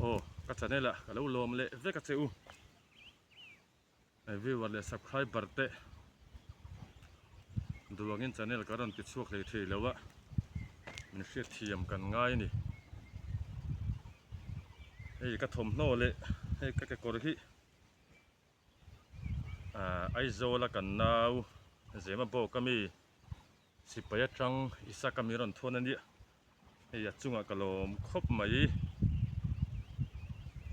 Aw ka channel ah ka lo lawm leh vek a che u. Viewer leh subscriber te duangin channel ka rawn ti chhuak hlei thei lo a, min hriat thiam kan ngai a ni. Hei ka thawmhnaw leh hei ka kekawr hi ah Aizawl a kan nau Zema bawk ami sipai atang Isaka mi rawn thawn a nia. Hei a chungah ka lawm khawp mai.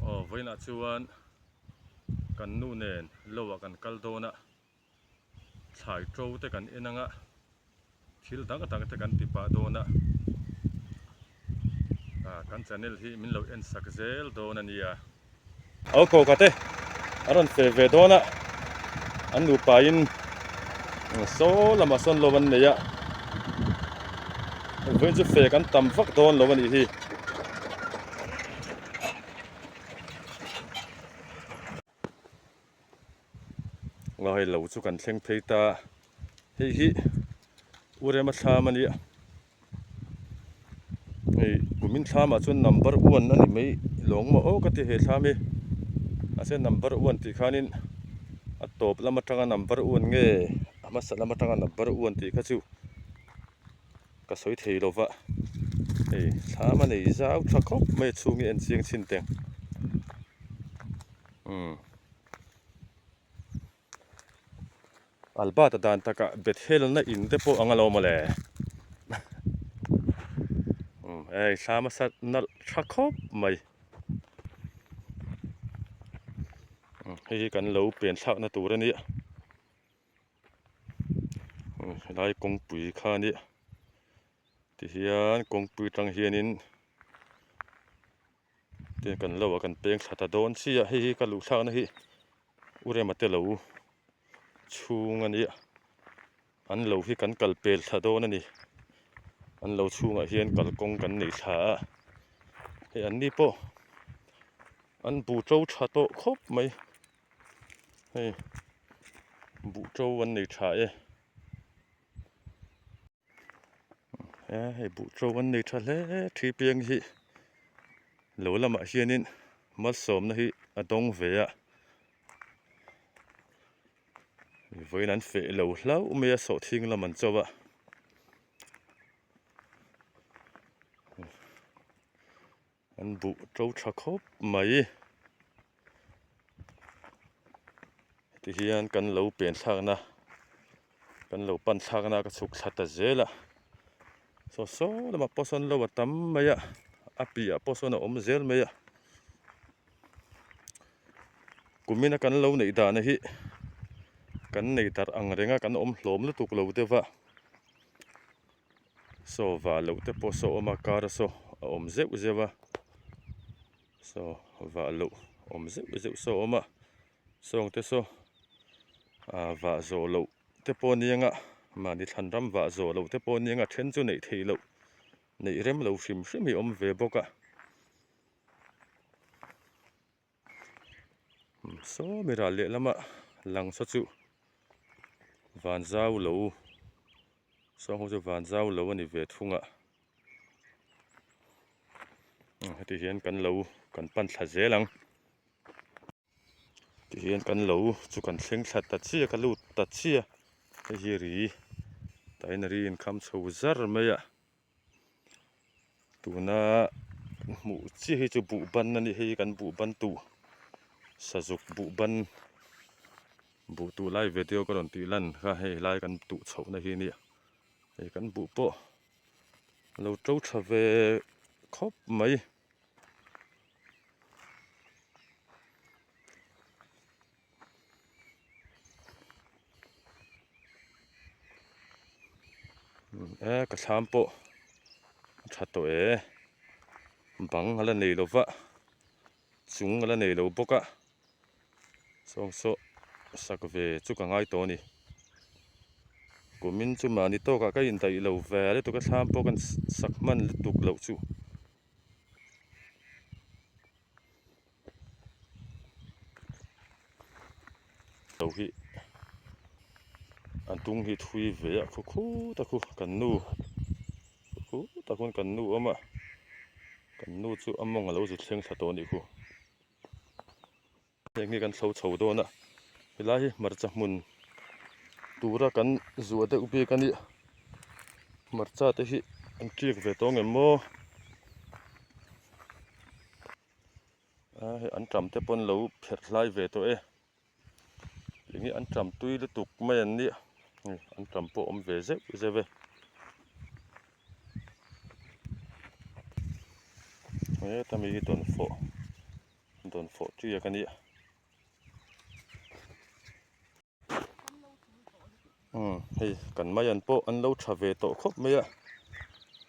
Aw vawiinah chuan kan nu nen lo ah kan kal dawn a, thlai to te kan en ang a, thil dang dang te kan ti pah dawn a, ah kan channel hi min lo en sak zel dawn a nia. Au kawka te a rawn fe ve dawn a, an nupa in saw lamah sawn lo an nei a, vawiin chu fe kan tam vak dawn lo a nih hi. Ngai lo chu kan thleng phei ta, hei hi U Rema thlam a nia, hei kumin thlamah chuan number one a ni mai lawng maw aw ka ti he thlam hi, mahse number one tih khanin a tawp lam atanga number one nge a hmasa lam atanga number one tih kha chu ka sawi thei lo va, hei thlam a nei zau tha khawp mai a chhung hi en chiang chhin teng. Umm Albert-a dan takah Bethel-na in te pawh ang alawm mawle umm hei thla hmasa nalh tha khawp mai umm hei hi kan lo pen thlakna tur a nia umm helai kawngpui kha a nia tihian kawngpui atang hianin. Tin kan lo ah kan peng thla ta dawn chiah a hei hi ka luh thlakna hi u rema te lo chhung a nia an lo hi kan kal pel thla dawn a ni an lo chhungah hian kalkawng kan nei thla a hei an ni pawh an buh to tha tawh khawp mai hei buh to an nei tha e. He hei buh to an nei tha hle thi piang hi lo lamah hianin malsawmna hi a dawng ve a vawiin an feh lo hlauh mai a sawhthing lam an cho a. An buh to tha khawp mai. Tihian kan lo pen thlakna kan lo pan thlakna ka chhuk thla ta zel a. Saw saw lamah pawh sawn lo a tam mai a, a piahah pawh sawn a awm zel mai a. Kumina kan lo neih dahna hi kan nei darh ang reng a, kan awm hlawm lutuk lo deuh va. Saw vah loh te pawh saw awm a kar a saw a awm zeuh zeuh a saw vah loh awm zeuh zeuh saw awm a sawng te saw ah vah zawh loh te pawh a ni ang a mahni thlan ram vah zawh loh te pawh a ni ang a then chu neih theih loh neih rem lo hrim hrim hi a awm ve bawk a. Saw mi ral lehlam a lang saw chu van zau lo saw ho chu van zau lo a ni ve thung a heti hian kan lo kan pan thla zel ang ti hian kan lo chu kan thleng thla ta chiah ka lut ta chiah hei hi ri tah hian ri inkham chho zar mai a. Tuna hmuh chiah hi chu buh ban a ni hei kan buh ban tuh sazuk buh ban buh tuh lai video ka rawn tih lan kha hei helai kan tuh chhoh na hi a nia hei kan buh pawh a lo to tha ve khawp mai. E ka thlam pawh a tha tawh e bang a la nei lo va chung a la nei lo bawk a sawng saw sak ve chu ka ngai tawh a ni kumin chu mahni tawkah ka indaih lo ve lutuk a thlam pawh kan sak hman lutuk loh chu. Lo hi a dung hi thui ve a khu khut a khu kan nu. Khutah khuan kan nu a awm a, kan nu chu a mawng a lo zu thleng thla tawh a nih khu. Heng hi kan thlo chho dawn a, helai hi hmarcha hmun tura kan zuah deuh bik a nia, hmarcha te hi an ṭiak ve tawh ngem maw? A hei an ṭam te pawn lo pherh hlai ve tawh e, eng hi an ṭam tui lutuk mai an nia, hei an ṭam pawh a awm ve zeuh zeuh e. Heta mi hi dawnfawh. Dawn fawh tiak a nia. Umm hei kan maian pawh an lo tha ve tawh khawp mai a,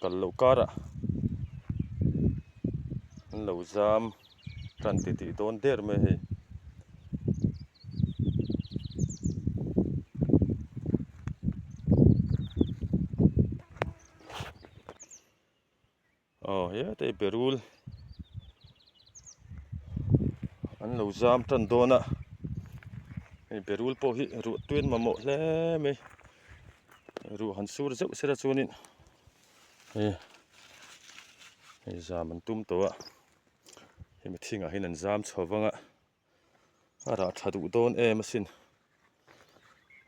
kal loh karah an lo zam tan ti tih dawn der mai a hei. Aw hetah hi berul an lo zam tan dawn a hei berul pawh hi ruah tuiin mamawh hle mai ruah han sur zeuh sela chuanin hei hei zam an tum tawh a hemi thingah hian an zam chho vang a a rah tha duh dawn em asin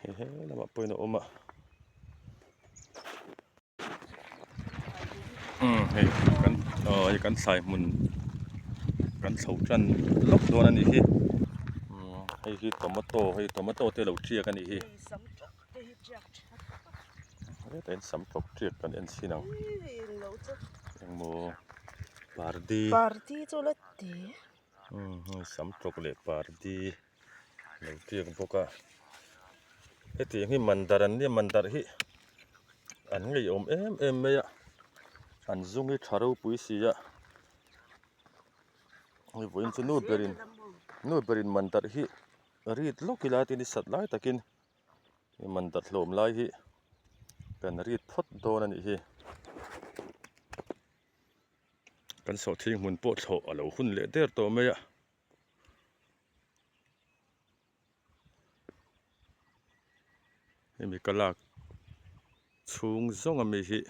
hei he lamah pawhin a awm a. Umm hei kan aw hei kan thlai hmun kan chho tan lawk dawn a nih hi umm hei hi tomato hei tomato te lo tiak a nih hi hetah hian sam tawk tiak kan en chhin ang engmaw pardi umm hei sam tawk leh pardi lo tiak bawk a hetiang hi mandar an nia mandar hi an ngeiawm em em mai a an zung hi tha ropui si a hei vawiin chu nu berin nu berin mandar hi rit lawk ila tin i sat lai takin mandar hlawm lai hi kan rit phawt dawn a nih hi. Kan sawhthing hmun pawh thlawh a lo hun leh der tawh mai a. Hemi ka lak chhung zawng ami hi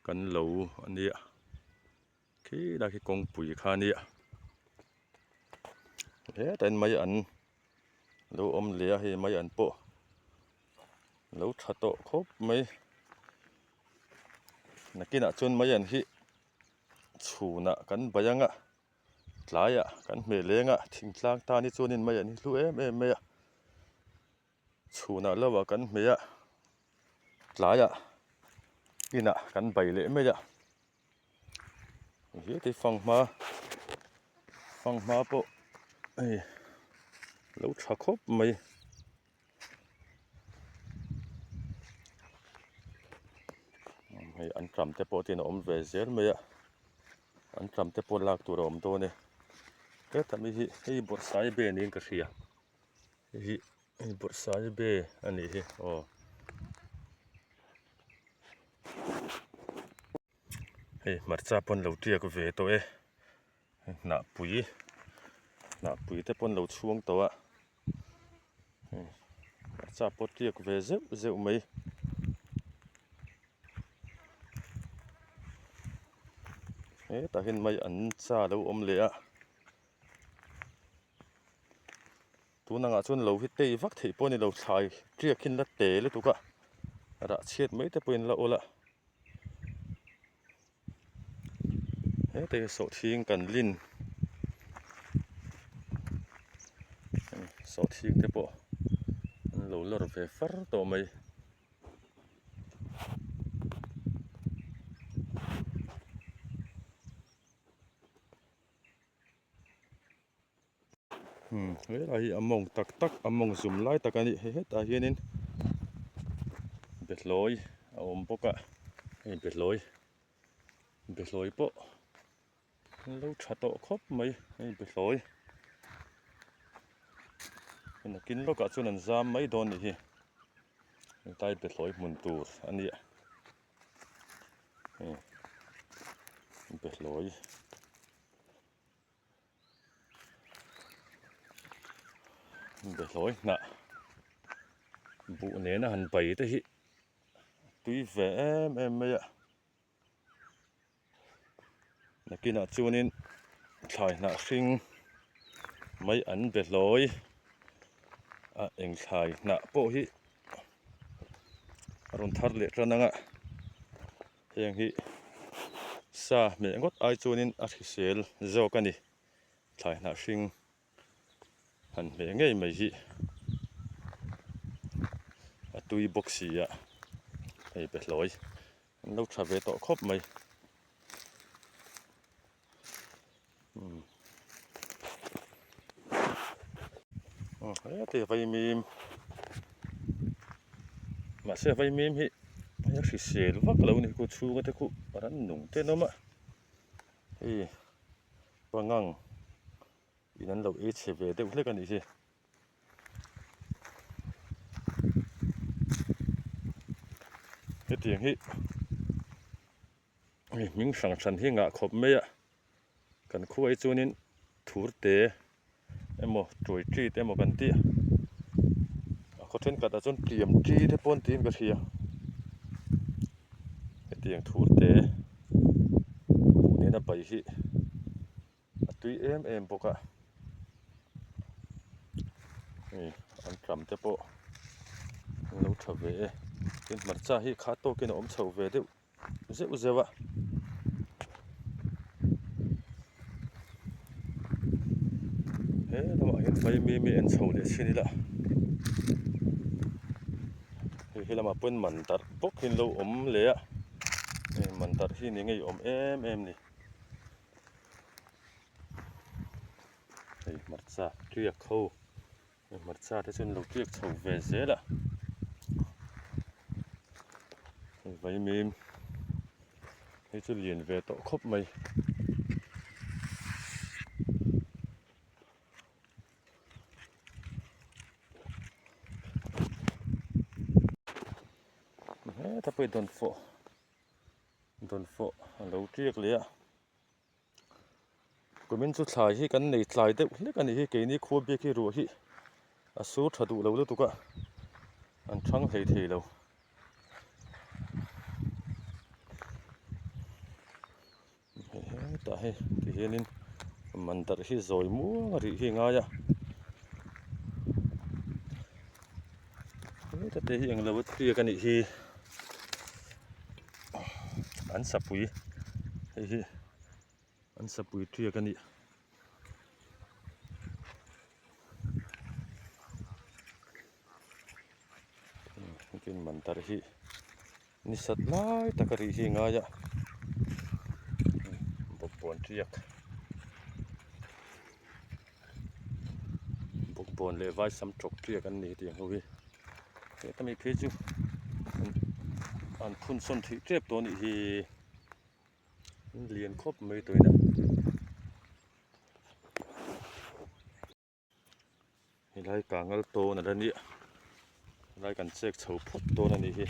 kan lo a nia khilai khi kawngpui kha a nia hetah hian mai an lo awm leh a hei mai an pawh lo tha tawh khawp mai nakinah chuan mai an hi chhunah kan bai ang a. Tlaiah kan hmeh leng a, thingtlang tan hi chuanin mei an hi hlu em em mai a, chhunah lohah kan hmeh a, tlaiah inah kan bai leh mai a, heti fanghma fanghma pawh hei lo tha khawp mai. Hei an tram te pawh tin a awm ve zel mai a an tram te pawh lak tur a awm dawn e heta mi hi hei bawrhsaiabe niin ka hria hei hi hei bawrhsaiabe a nih hi aw hei hmarcha pawn lo tiak ve tawh e hnahpui hnahpui te pawn lo chhuang tawh a hmarcha pawh tiak ve zeuh zeuh mai hetah hian mai an cha lo awm leh a tun angah chuan lo hi tei vak theih pawh a ni lo thlai tiak hi an la te lutuk a rah chhiat mai te pawhin la awl a. Heta hi sawhthing kan lin sawhthing te pawh an lo lawr ve far tawh mai. Umm helai hi a mawng tak tak a mawng zum lai tak a ni hei hetah hianin behlawi a awm bawk a hei behlawi behlawi pawh an lo tha tawh khawp mai hei behlawi nakin lawkah chuan an zam mai dawn a nih hi hetlai behlawi hmun tur a nia hei behlawi. Behlawi hnah buh nena han bai te hi a tui ve em em mai a. Nakinah chuanin thlai hnah hring mai an be hlawi a eng thlai hnah pawh hi a rawn thar leh tan ang a heng hi sa hmeh ngawt ai chuanin a hrisel zawk a ni thlai hnah hring. Han hmeh ngei mai hi a tui bawk si a hei behlawi an lo tha ve tawh khawp mai umm heti vaimim mahse vaimim hi a hrisel vak lo a ni khu chhunga te khu rannung te an awm a hei pangang. In an lo ei chhe ve deuh hlek a nih hi. Hetiang hi hei hming hrang hran hi ngah khawp mai a, kan khuai chuanin thur te emaw tuai chi te emaw kan tih a, a khaw thenkhatah chuan tiam chi te pawh an tiin ka hria. Hetiang thur te buh nena bai hi. A tui em em bawk a hei an tlam te pawh an lo tha ve e tin hmarcha hi kha tawkin a awm chho ve deuh zeuh zeuh a. He lamah hian vaimim hi en chho leh chhin ila hei he lamah pawhin man darh bawk hi an lo awm leh a hei man darh hi ni ngei awm em em ni. Hei hmarcha tiak ho hei hmarcha te chu an lo tiak chho ve zel a hei vaimim hei chu lian ve tawh khawp mai. Heta pawh hi dawnfawh. Dawnfawh a lo tiak leh a kumin chu thlai hi kan nei tlai deuh hlek a nih hi keini khua biak hi ruah hi a sur tha duh lo lutuk a an thang hlei thei lo. Hetah hei ti hianin man darh hi zawi muang a rih hi a ngai a heta te hi englo a tiak a nih hi an sapui hei hi an sapui tiak a nih. Tin man darh hi. Ni sat lai tak a rih hi ngai a bawkbawn tiak bawkbawn leh vai sam tawk tiak an ni hetiang ho hi heta mi phei chu an phun sawn theih tep tawh a nih hi an lian khawp mai tawhin a. Helai kangal tawn a la nia helai kan chek chho phawt dawn a nih hi.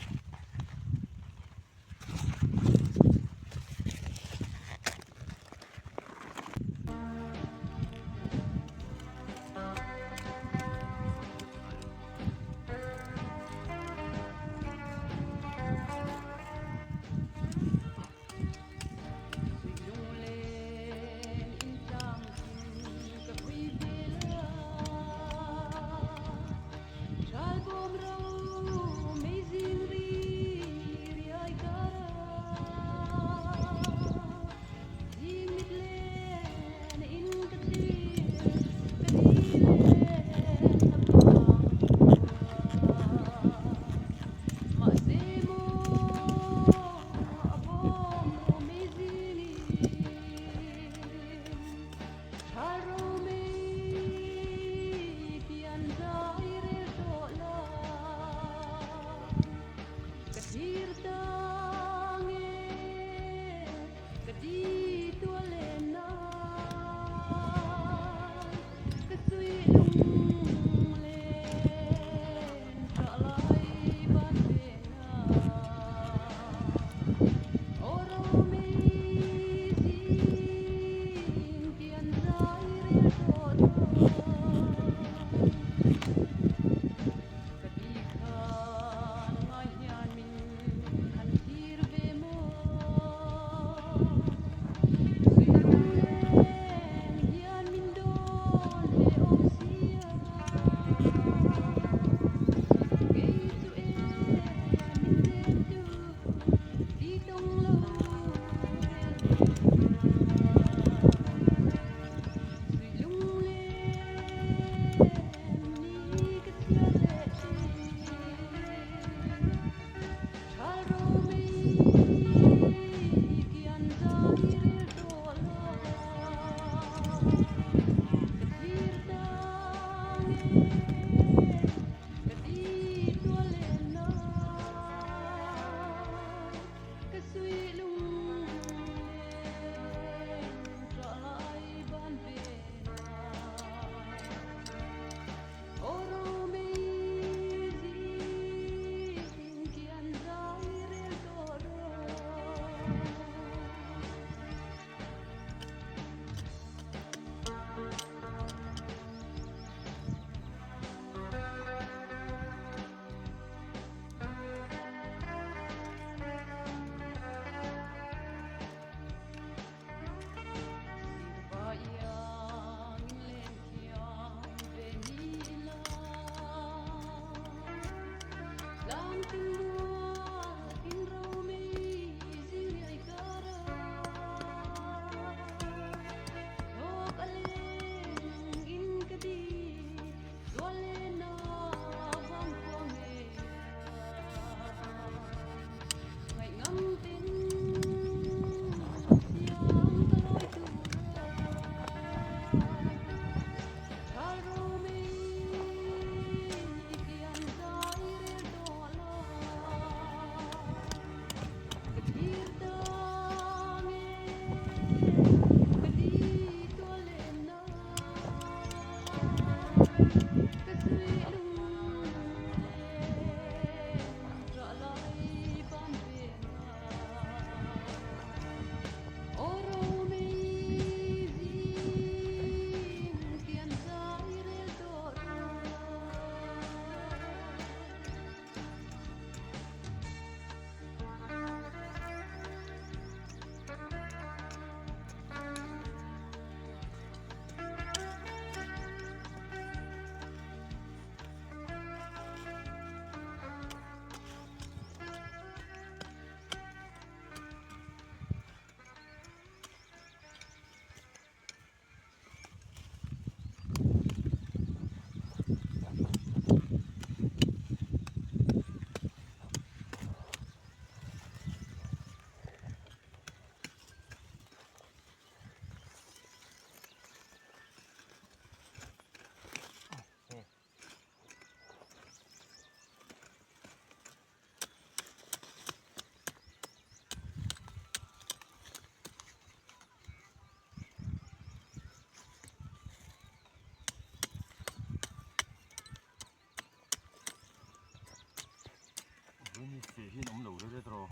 Feh hian awm lo rei rei tawh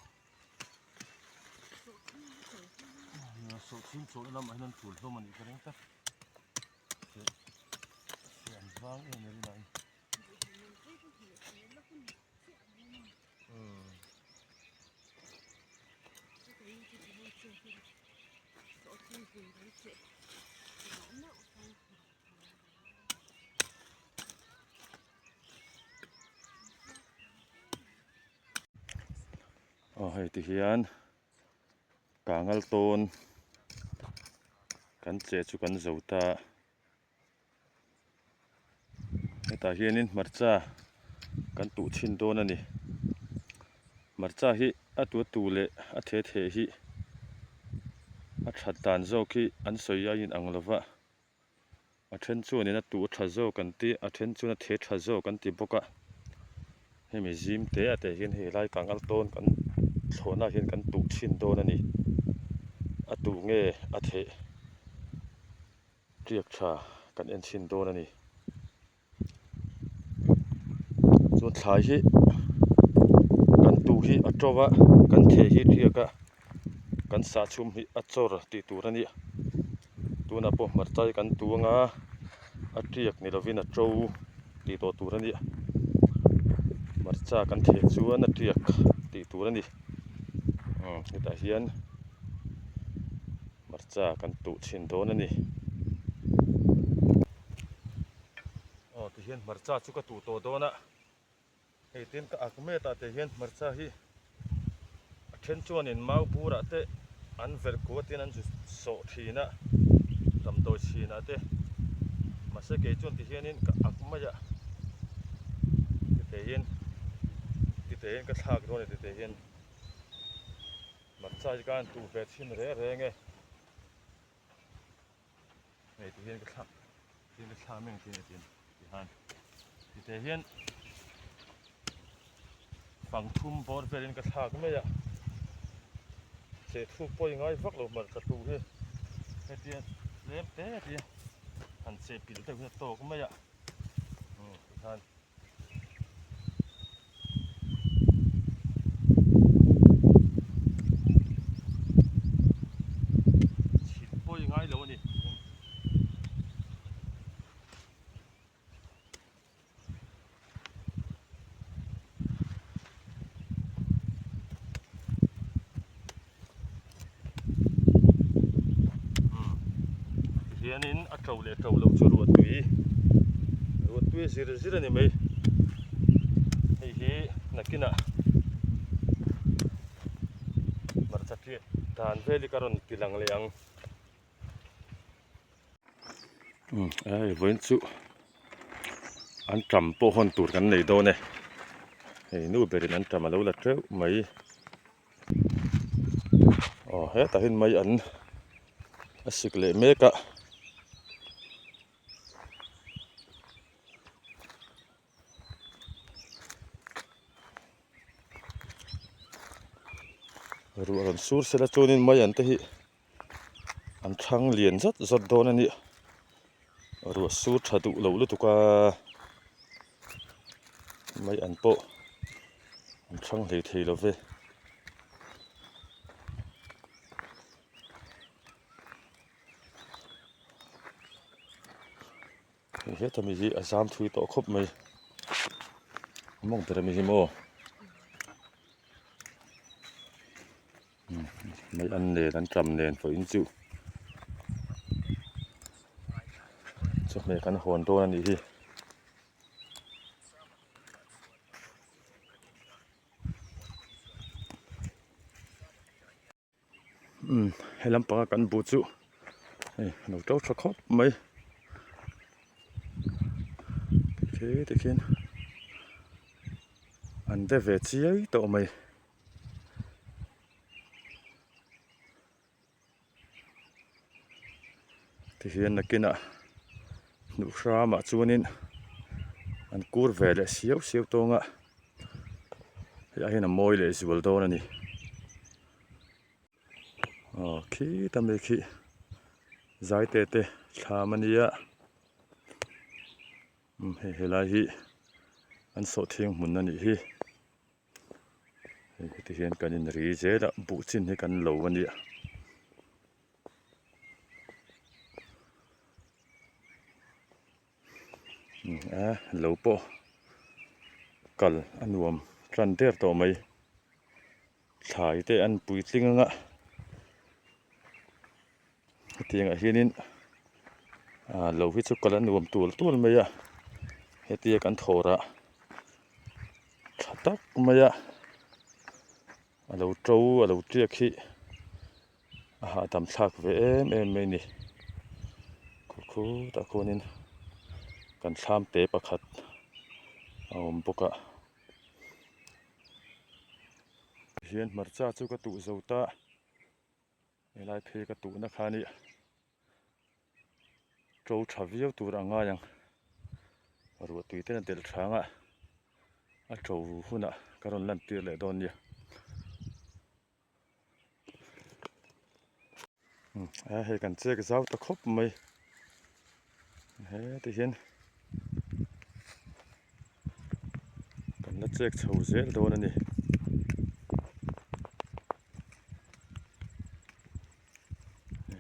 sawhchhing chawlhna lamah hian an tul hlawm a nih ka ring tlat feh feh an vang em em a ni. Aw hei ti hian kangal tawn kan che chu kan zo ta hetah hianin hmarcha kan tuh chhin dawn a ni hmarcha hi a tu a tu leh a the the hi a that dan zawk hi an sawi a inang lo va. A then chuanin a tuh tha zawk an ti a then chuan a the tha zawk an ti bawk a hemi zim te ah te hian hei lai kang al tawn kan thlawhna ah hian kan tuh thin dawn a ni a tuh nge a theh tiak tha kan en chhin dawn a ni. Chuan thlai hi kan tuh hi a to a kan theh hi riak a kan sah chhum hi a chawr tih tur a ni tunah pawh hmarcha hi kan tuang a a tiak ni lovin a to tih tawh tur a ni hmarcha kan theh chuan a tiak tih tur a ni hetah hian. Hmarcha kan tuh chhin dawn a ni. Aw ti hian hmarcha chu ka tuh tawh dawn a, hei tin ka ak met ah te hian hmarcha hi a then chuanin mau burah te an verh kuat in an zu sawh thin a, damdawi chhin ah te mahse kei chuan ti hianin ka ak mai a, tite hian tite hian ka thlak dawn a ni tite hian. Hmarcha hi ka han tuh ve chhin reng reng e. Hei ti hian ka thla ti hian ka thla mai ang ti hian ti han ti te hian fang thum bawr velin ka thlak mai a. Cheh thuk pawh i ngai vak lo hmarcha tuh hi hetia tlem te te han cheh pilh deuh hi a tawk mai a umm tikhan chhit pawh i ngai lo a ni. Tihianin a to leh to loh chu ruah tui ruah tui a zir zir a ni mai hei hi nakinah hmarcha tliah dan vel hi ka rawn ti lang leh ang. Hei vawiin chu an tam pawh hawn tur kan nei dawn e hei nu berin an tam a lo la teuh mai aw hetah hian mai an a sik leh mek a. Ruah rawn sur sela chuanin mai an te hi an thlang lian zat zat dawn a ni ruah sur tha duh lo lutuk a mai an pawh an thlang hlei thei lo ve. Hei heta mi hi a zam thui tawh khawp mai a mawng ber ami hi maw mai an nen an tam nen pawh in chu chawhmeh kan hawn dawn a nih hi. Umm he lampanga kan buh chu hei a lo to tha khawp mai khi tikhian an de ve chiai tawh mai. Tihian nakinah hnuh hramah chuanin an kur ve leh siau siau tawng a hei hian a mawi leh zual dawn a ni aw khita mi khi zaite te thlam a nia hei helai hi an sawhthing hmun a nih hi. Hei heti hian kan inri zel a buh chin hi kan lo a nia. A lo pawh kal a nuam tan der tawh mai thlai te an puitling ang a hetiang ah hianin ah lo hi chu kal a nuam tual tual mai a hetia kan thawr ah tha tak mai a a lo to a lo tiak hi a hahdam thlak ve em em mai a ni khu khutah khuanin kan thlam te pakhat a awm bawk a hian hmarcha chu ka tuh zo ta. Helai phei ka tuhna kha nia to tha viau tur a ngai ang ruah tui ten a delh thang a a to hunah ka rawn lan tir leh dawn nia a hei kan chek zau ta khawp mai heti hian kan la chek chho zel dawn a ni.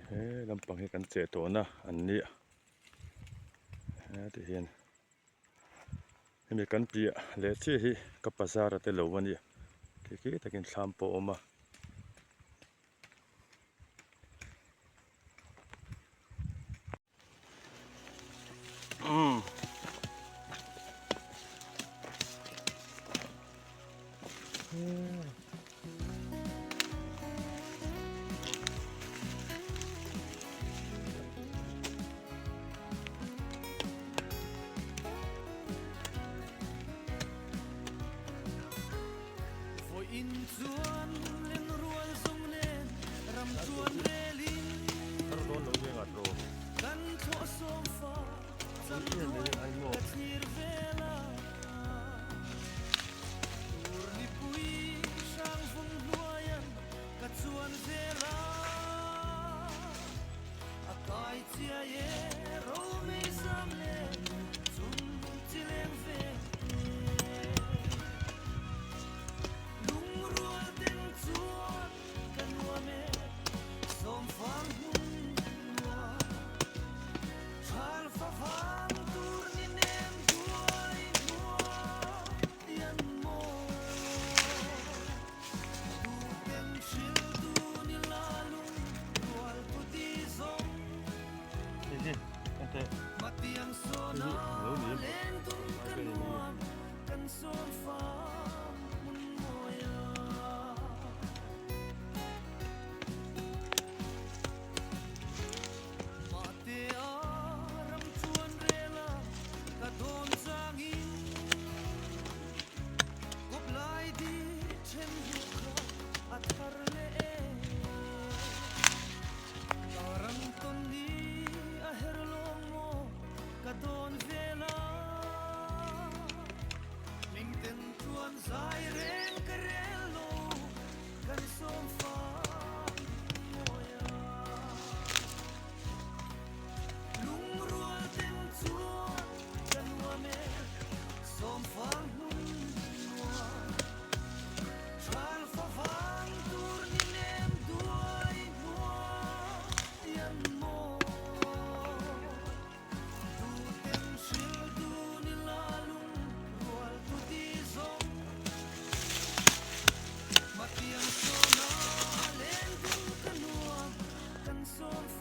He lampang hi kan cheh tawhna an nia heti hian hemi kan piah leh chiah hi ka bazar a te lo a nia khi khi takin thlam pawh a awm a.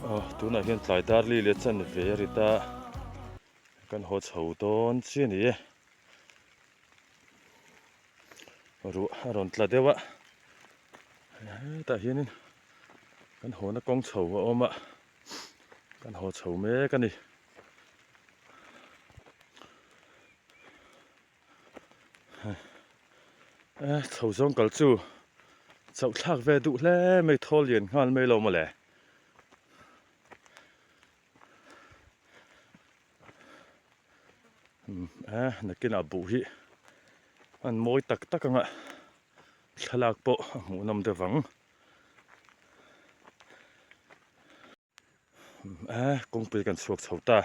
Aw tunah hian tlai dar li leh chan ve a ri ta kan haw chho dawn chi a ni e ruah a rawn tla deuh a hetah hianin kan hawna kawng chho a awm a kan haw chho mek a ni. Chho zawng kal chu chauh thlak ve duh hle mai thawl lian nghal mai lo mawle. Nakinah buh hi an mawi tak tak ang a thlalak pawh a hmuhnawm deuh ang. A kawngpui kan chhuak chho ta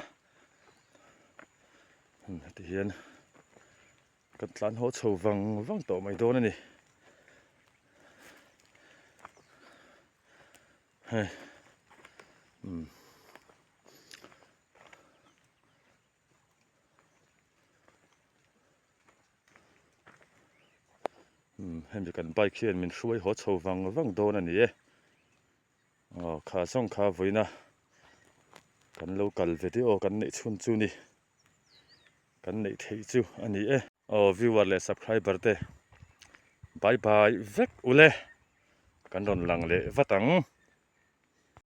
heti hian kan tlan haw chho vang vang tawh mai dawn a ni hei umm. Hemi kan bike hian min hruai haw chho vang vang dawn a ni e. Aw kha zawng kha vawiina kan lo kal video kan neih chhun chu ni kan neih theih chu a ni e. Aw viewer leh subscriber te bye bye vek ule kan rawn lang leh vat ang.